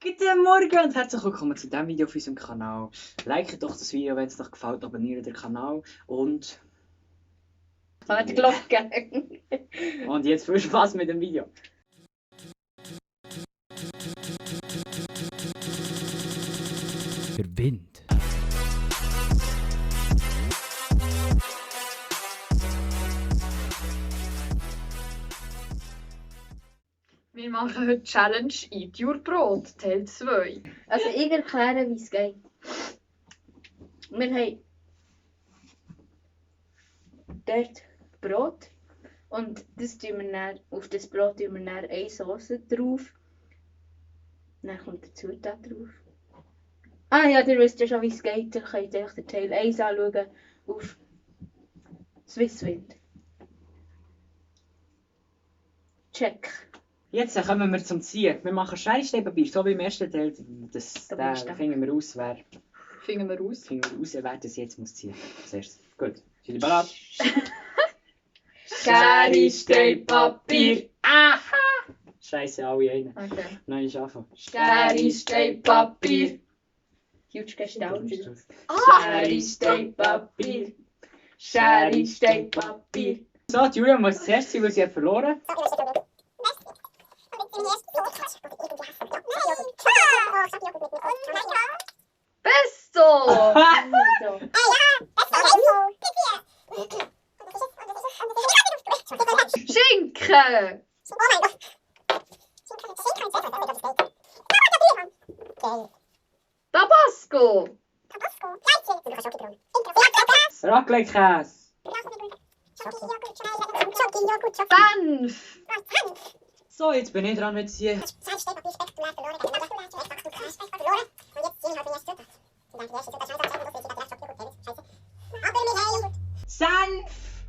Guten Morgen und herzlich willkommen zu diesem Video auf unserem Kanal. Like doch das Video, wenn es euch gefällt, abonniert den Kanal und... Die Glocke. Und jetzt viel Spaß mit dem Video. Der Wind. Wir machen heute Challenge Eat Your Brot, Teil 2. Also ich erkläre, wie es geht. Wir haben dort Brot und das tun wir dann, auf das Brot tun wir dann eine Sauce drauf. Dann kommt der Zutat drauf. Ah ja, ihr wisst ja schon, wie es geht. Ihr könnt euch den Teil 1 anschauen auf Swisswind. Check. Jetzt kommen wir zum Ziel. Wir machen Schere, Stein, Papier, so wie im ersten Teil. Das finden wir aus, wer das jetzt muss ziehen. Zuerst. Gut. Sind ihr bereit? Schere, Stein, Papier. Aha! Scheiße, alle einen. Okay. Nein, ich anfange. Schere, Stein, Papier. Huge gestaunt. Schere, Stein, Papier. Schere, Stein, Papier. So, die Julia muss zuerst sein, weil sie hat verloren. Pesto! Schinken! Tabasco! Raclette-Käse. Senf! So, jetzt bin ich dran mit ziehen. Senf!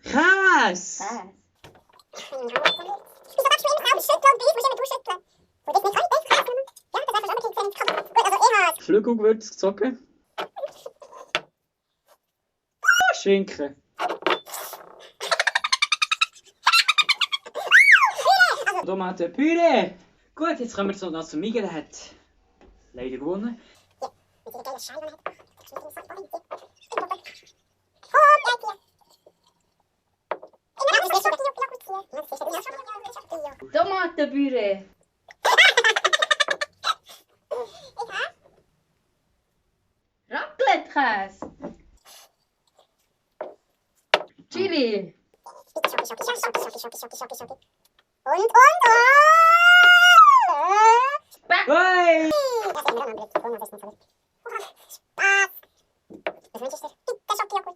Käse! Flügelgewürz gezogen. Schinken. Tomatenpüree. Gut, jetzt kommen wir zu das Miguel. Der hat leider gewonnen. Tomatenpüree. Raclette-Käse. Chili. Hey!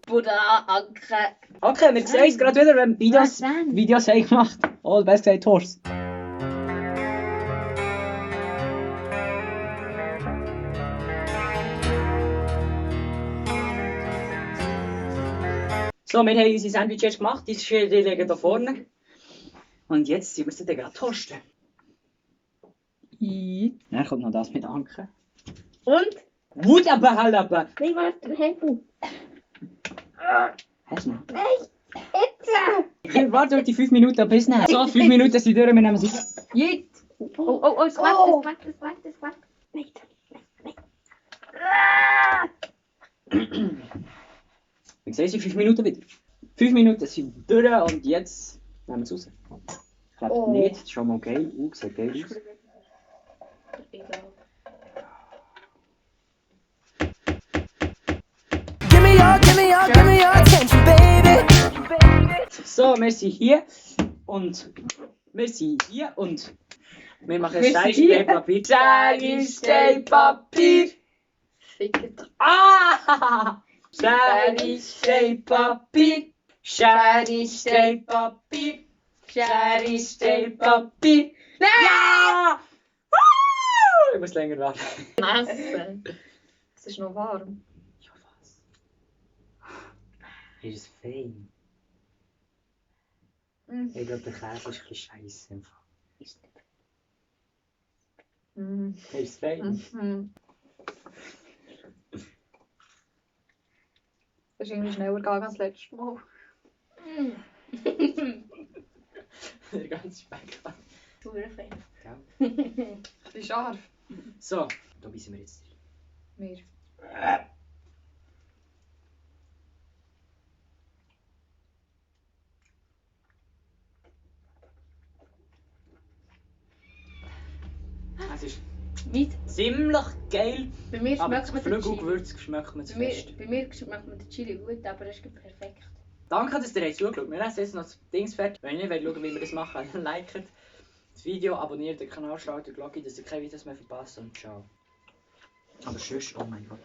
Buddha, Anke. Okay, wir sehen uns gerade wieder, wenn Was denn? Videos haben gemacht. Oh, besser gesagt, Horst. So, wir haben unsere Sandwiches gemacht, die liegen da vorne. Und jetzt sind wir sie dann gerade toasten. Dann kommt noch das mit Anke. Und? Wut aber halaba! Nein, warte, Händen. Hast du noch? Nein, jetzt. Warte auf die 5 Minuten bis nachher. So, 5 Minuten sind durch, wir nehmen sie. Jetzt. Oh, es warte. Nicht. Wir sehen sie 5 Minuten wieder. 5 Minuten sind durch und jetzt nehmen wir es raus. Ich glaube nicht, das ist schon mal geil. Sieht geil aus. Give me your attention, baby. So, wir sind hier und wir machen Schere, Stein, Papier. Schere, Stein, Papier. Fickt. Ah! Schere, Stein, Papier. Schere, Stein, Papier. Schere, Stein, Papier. Ja! Woo! Ich muss länger warten. Essen. Es ist noch warm. Ja, was? Ist es fein? Ich glaube, der Käse ist ein bisschen scheiße. Ist es fein? Das ist irgendwie schneller gegangen als das letzte Mal. ganz Speck. Super fein. Ein bisschen scharf. So, da beißen wir jetzt. Wir. Es ist Mit, ziemlich geil, bei mir aber schmeckt das man den Chili. Flügelgewürz schmeckt mir zu fest. Bei mir schmeckt man den Chili gut, aber das ist perfekt. Danke, dass ihr zugeschaut. Wir lassen jetzt noch das Dings fertig. Wenn ihr nicht schauen wollt, wie wir das machen, dann liket das Video, abonniert den Kanal, schaltet die Glocke, dass ihr keine Videos mehr verpasst und ciao. Aber sonst, oh mein Gott.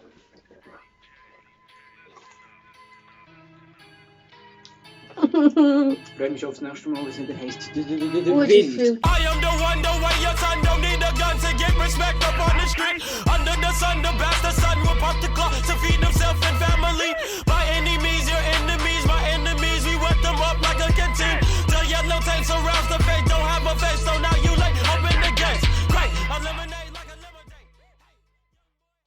Ich freue mich aufs nächste Mal, was wieder heisst. Oh, es ist Wind. viel. I am the one, the way your son don't need a gun to get respect up on the street. Under the sun, the bastard son will pop the clock to feed himself and family.